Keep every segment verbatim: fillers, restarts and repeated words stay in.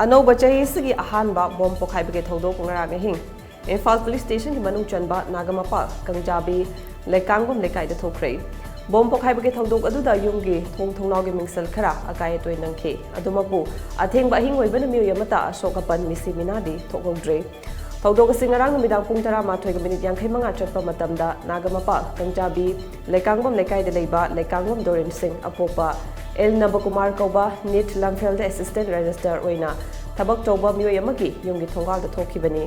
ꯑꯅꯧꯕ ꯆꯍꯤ ꯑꯁꯤꯒꯤ ꯑꯍꯥꯟꯕ ꯕꯣꯝ ꯄꯣꯈꯥꯏꯕꯒꯤ ꯊꯧꯗꯣꯛ ꯉꯔꯥꯡ ꯑꯍꯤꯡ ꯏꯝꯐꯥꯜ ꯄꯨꯂꯤꯁ ꯁ꯭ꯇꯦꯁꯟꯒꯤ ꯃꯅꯨꯡ ꯆꯟꯕ ꯅꯥꯒꯥꯃꯄꯥꯜ ꯀꯪꯖꯥꯕꯤ ꯂꯩꯀꯥꯡꯕꯝ ꯂꯩꯀꯥꯏꯗ ꯊꯣꯛꯈ꯭ꯔꯦ꯫ ꯕꯣꯝ ꯄꯣꯈꯥꯏꯕꯒꯤ ꯊꯧꯗꯣꯛ ꯑꯗꯨꯗ ꯌꯨꯝꯒꯤ ꯊꯣꯡ ꯊꯣꯡꯅꯥꯎꯒꯤ ꯃꯤꯡꯁꯦꯜ ꯈꯔ ꯑꯀꯥꯏ ꯑꯇꯣꯏ ꯅꯪꯈꯤ꯫ ꯑꯗꯨꯃꯛꯄꯨ, ꯑꯊꯦꯡꯕ ꯑꯍꯤꯡ ꯑꯣꯏꯕꯅ ꯃꯤꯑꯣꯏ ꯑꯃꯠꯇ ꯑꯁꯣꯛ ꯑꯄꯟ, ꯃꯤꯁꯤ ꯃꯤꯅꯥꯗꯤ ꯊꯣꯛꯍꯧꯗ꯭ꯔꯦ꯫ ꯊꯧꯗꯣꯛ ꯑꯁꯤ ꯉꯔꯥꯡ ꯅꯨꯃꯤꯗꯥꯡ ꯄꯨꯡ ꯇꯔꯥꯃꯥꯊꯣꯏꯒ ꯃꯤꯅꯤꯠ ꯌꯥꯡꯈꯩ ꯃꯉꯥ ꯆꯠꯄ ꯃꯇꯝꯗ ꯅꯥꯒꯥꯃꯄꯥꯜ ꯀꯪꯖꯥꯕꯤ ꯂꯩꯀꯥꯡꯕꯝ ꯂꯩꯀꯥꯏꯗ ꯂꯩꯕ ꯂꯩꯀꯥꯡꯕꯝ ꯗꯣꯔꯦꯟ ꯁꯤꯡ ꯑꯄꯣꯛꯄ ꯑꯦꯜ ꯅꯕꯀꯨꯃꯥꯔ ꯀꯧꯕ ꯅꯤꯠ ꯂꯝꯐꯦꯜꯗ ꯑꯦꯁꯤꯁꯇꯦꯟꯠ ꯔꯦꯖꯤꯁꯇꯔ ꯑꯣꯏꯅ ꯊꯕꯛ ꯇꯧꯕ ꯃꯤꯑꯣꯏ ꯑꯃꯒꯤ ꯌꯨꯝꯒꯤ ꯊꯣꯡꯒꯥꯜꯗ ꯊꯣꯛꯈꯤꯕꯅꯤ꯫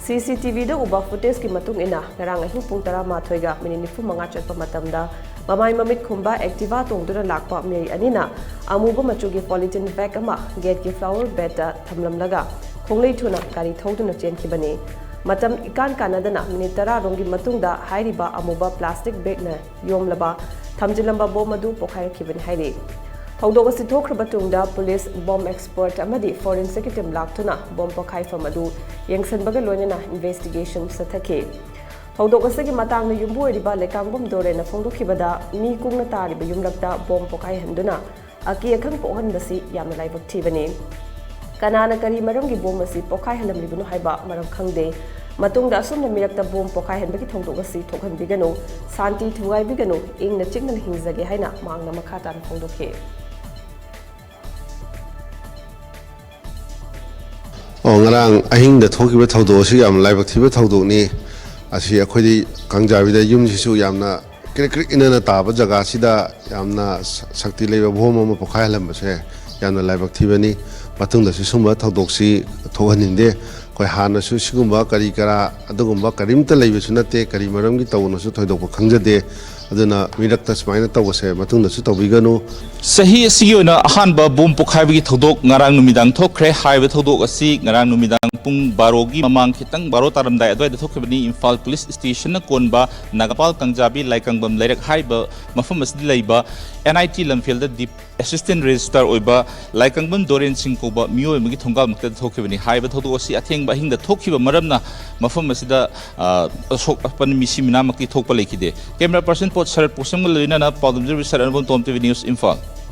ꯁꯤ ꯁꯤ ꯇꯤ ꯚꯤꯗ ꯎꯕ ꯐꯨꯇꯦꯖꯀꯤ ꯃꯇꯨꯡ ꯏꯟꯅ, ꯉꯔꯥꯡ ꯑꯍꯤꯡ ꯄꯨꯡ ꯇꯔꯥꯃꯥꯊꯣꯏꯒ ꯃꯤꯅꯤꯠ ꯅꯤꯐꯨ ꯃꯉꯥ ꯆꯠꯄ ꯃꯇꯝꯗ ꯃꯃꯥꯏ ꯃꯃꯤꯠ ꯈꯨꯝꯕ ꯑꯦꯛꯇꯤꯚꯥ ꯇꯣꯡꯗꯨꯅ ꯂꯥꯛꯄ ꯃꯤꯑꯣꯏ ꯑꯅꯤꯅ ꯑꯃꯨꯕ ꯃꯆꯨꯒꯤ ꯄꯣꯂꯤꯊꯤꯟ ꯕꯦꯒ ꯑꯃ ꯒꯦꯠꯀꯤ ꯐ꯭ꯂꯥꯋꯔ ꯕꯦꯗꯇ ꯊꯝꯂꯝꯂꯒ ꯈꯣꯡꯂꯩ ꯊꯨꯅ ꯒꯥꯔꯤ ꯊꯧꯗꯨꯅ ꯆꯦꯟꯈꯤꯕꯅꯤ꯫ ꯃꯇꯝ ꯏꯀꯥꯟ ꯀꯥꯟꯅꯗꯅ ꯃꯤꯅꯤꯠ ꯇꯔꯥ ꯔꯣꯝꯒꯤ ꯃꯇꯨꯡꯗ ꯍꯥꯏꯔꯤꯕ ꯑꯃꯨꯕ ꯄ꯭ꯂꯥꯁꯇꯤꯛ ꯕꯦꯒꯅ ꯌꯣꯝꯂꯕ ꯊꯝꯖꯤꯜꯂꯝꯕ ꯕꯣꯝ ꯑꯗꯨ ꯄꯣꯈꯥꯏꯔꯛꯈꯤꯕꯅꯤ ꯍꯥꯏꯔꯤ꯫ ꯊꯧꯗꯣꯛ ꯑꯁꯤ ꯊꯣꯛꯈ꯭ꯔꯕ ꯇꯨꯡꯗ ꯄꯨꯂꯤꯁ, ꯕꯣꯝ ꯑꯦꯛꯁꯄꯔꯠ ꯑꯃꯗꯤ ꯐꯣꯔꯦꯟꯁꯤꯛꯀꯤ ꯇꯤꯝ ꯂꯥꯛꯇꯨꯅ ꯕꯣꯝ ꯄꯣꯈꯥꯏꯐꯝ ꯑꯗꯨ ꯌꯦꯡꯁꯤꯟꯕꯒ ꯂꯣꯏꯅꯅ ꯏꯟꯚꯦꯁꯇꯤꯒꯦꯁꯟ ꯆꯠꯊꯈꯤ꯫ ꯊꯧꯗꯣꯛ ꯑꯁꯤꯒꯤ ꯃꯇꯥꯡꯗ ꯌꯨꯝꯕꯨ ꯑꯣꯏꯔꯤꯕ ꯂꯩꯀꯥꯡꯕꯝ ꯗꯣꯔꯦꯟꯅ ꯐꯣꯡꯗꯣꯛꯈꯤꯕꯗ, ꯃꯤ ꯀꯨꯡꯅ ꯇꯥꯔꯤꯕ ꯌꯨꯝꯂꯛꯇ ꯕꯣꯝ ꯄꯣꯈꯥꯏꯍꯟꯗꯨꯅ ꯑꯀꯤ ꯑꯈꯪ ꯄꯣꯛꯍꯟꯕꯁꯤ ꯌꯥꯝꯅ ꯂꯥꯏꯕꯛ ꯊꯤꯕꯅꯤ꯫ ꯀꯅꯥꯅ ꯀꯔꯤ ꯃꯔꯝꯒꯤ ꯕꯣꯝ ꯑꯁꯤ ꯄꯣꯈꯥꯏꯍꯜꯂꯝꯂꯤꯕꯅꯣ ꯍꯥꯏꯕ ꯃꯔꯝ ꯈꯪꯗꯦ꯫ ꯃꯇꯨꯡꯗ ꯑꯁꯨꯝꯅ ꯃꯤꯔꯛꯇ ꯕꯣꯝ ꯄꯣꯈꯥꯏꯍꯟꯕꯒꯤ ꯊꯧꯗꯣꯛ ꯑꯁꯤ ꯊꯣꯛꯍꯟꯕꯤꯒꯅꯨ, ꯁꯥꯟꯇꯤ ꯊꯨꯒꯥꯏꯕꯤꯒꯅꯨ, ꯏꯪꯅ ꯆꯤꯛꯅ ꯍꯤꯡꯖꯒꯦ ꯍꯥꯏꯅ ꯃꯍꯥꯛꯅ ꯃꯈꯥ ꯇꯥꯅ ꯐꯣꯡꯗꯣꯛꯈꯤ꯫ ꯑꯣ, ꯉꯔꯥꯡ ꯑꯍꯤꯡꯗ ꯊꯣꯛꯈꯤꯕ ꯊꯧꯗꯣꯛ ꯑꯁꯤ ꯌꯥꯝ ꯂꯥꯏꯕꯛ ꯊꯤꯕ ꯊꯧꯗꯣꯛꯅꯤ꯫ ꯑꯁꯤ ꯑꯩꯈꯣꯏꯗꯤ ꯀꯥꯡꯖꯥꯕꯤꯗ ꯌꯨꯝꯁꯤꯁꯨ ꯌꯥꯝꯅ ꯀ꯭ꯔꯤꯛ ꯀ꯭ꯔꯤꯛ ꯏꯅꯅ ꯇꯥꯕ ꯖꯒꯥꯁꯤꯗ ꯌꯥꯝꯅ ꯁ-, ꯁꯛꯇꯤ ꯂꯩꯕ ꯕꯣꯝ ꯑꯃ ꯄꯣꯈꯥꯏꯍꯜꯂꯝꯕꯁꯦ ꯌꯥꯝꯅ ꯂꯥꯏꯕꯛ ꯊꯤꯕꯅꯤ꯫ ꯃꯇꯨꯡꯗꯁꯨ ꯁꯨꯝꯕ ꯊꯧꯗꯣꯛꯁꯤ ꯊꯣꯛꯍꯟꯅꯤꯡꯗꯦ꯫ ꯑꯩꯈꯣꯏ ꯍꯥꯟꯅꯁꯨ ꯁꯤꯒꯨꯝꯕ ꯀꯔꯤ ꯀꯔꯥ ꯑꯗꯨꯒꯨꯝꯕ ꯀꯔꯤꯝꯇ ꯂꯩꯕꯁꯨ ꯅꯠꯇꯦ꯫ ꯀꯔꯤ ꯃꯔꯝꯒꯤ ꯇꯧꯕꯅꯣꯁꯨ ꯊꯣꯏꯗꯣꯛꯄ ꯈꯪꯖꯗꯦ꯫ ꯑꯗꯨꯅ ꯃꯤꯔꯛꯇ ꯁꯨꯃꯥꯏꯅ ꯇꯧꯕꯁꯦ ꯃꯇꯨꯡꯗꯁꯨ ꯇꯧꯕꯤꯒꯅꯨ꯫ ꯆꯍꯤ ꯑꯁꯤꯒꯤ ꯑꯣꯏꯅ ꯑꯍꯥꯟꯕ ꯕꯣꯝ ꯄꯣꯈꯥꯏꯕꯒꯤ ꯊꯧꯗꯣꯛ ꯉꯔꯥꯡ ꯅꯨꯃꯤꯗꯥꯡ ꯊꯣꯛꯈ꯭ꯔꯦ꯫ ꯍꯥꯏꯔꯤꯕ ꯊꯧꯗꯣꯛ ꯑꯁꯤ ꯉꯔꯥꯡ ꯅꯨꯃꯤꯗꯥꯡ ꯄꯨꯡ ꯕꯥꯔꯣꯒꯤ ꯃꯃꯥꯡ ꯈꯤꯇꯪ, ꯕꯥꯔꯣ ꯇꯥꯔꯝꯗꯥꯏ ꯑꯗꯨꯋꯥꯏꯗ ꯊꯣꯛꯈꯤꯕꯅꯤ꯫ ꯏꯝꯐꯥꯜ ꯄꯨꯂꯤꯁ ꯁ꯭ꯇꯦꯁꯟꯅ ꯀꯣꯟꯕ ꯅꯥꯒꯥꯄꯥꯜ ꯀꯪꯖꯥꯕꯤ ꯂꯥꯏꯀꯪꯕꯝ ꯂꯩꯔꯛ ꯍꯥꯏꯔꯤꯕ ꯃꯐꯝ ꯑꯁꯤꯗ ꯂꯩꯕ ꯑꯦꯟ ꯑꯥꯏ ꯇꯤ ꯂꯝꯐꯦꯜꯗ ꯗꯤꯞ ꯑꯦꯁꯤꯁꯇꯦꯟꯠ ꯔꯦꯖꯤꯁꯇ꯭ꯔꯥꯔ ꯑꯣꯏꯕ ꯂꯥꯏꯀꯪꯕꯝ ꯗꯣꯔꯦꯟ ꯁꯤꯡ ꯀꯧꯕ ꯃꯤꯑꯣꯏ ꯑꯃꯒꯤ ꯊꯣꯡꯒꯥꯜꯃꯛꯇꯗ ꯊꯣꯛꯈꯤꯕꯅꯤ꯫ ꯍꯥꯏꯔꯤꯕ ꯊꯧꯗꯣꯛ ꯑꯁꯤ ꯑꯊꯦꯡꯕ ꯑꯍꯤꯡꯗ ꯊꯣꯛꯈꯤꯕ ꯃꯔꯝꯅ ꯃꯐꯝ ꯑꯁꯤꯗ, ꯑ, ꯑꯁꯣꯛ ꯑꯄꯟ ꯃꯤꯁꯤ ꯃꯤꯅꯥꯃꯛꯇꯤ ꯊꯣꯛꯄ ꯂꯩꯈꯤꯗꯦ꯫ ꯀꯦꯃꯦꯔꯥ ꯄꯔꯁꯟ ꯄꯣꯠ ꯁꯔꯠ ꯄꯣꯠꯁꯦꯝꯒ ꯂꯣꯏꯅꯅ ꯄꯥꯎꯗꯝꯖꯔꯤꯕ ꯁꯔꯠ ꯑꯅꯨꯄꯝ ꯇꯣꯝ, ꯇꯤ ꯚꯤ ꯅ꯭ꯌꯨꯁ, ꯏꯝꯐꯥꯜ꯫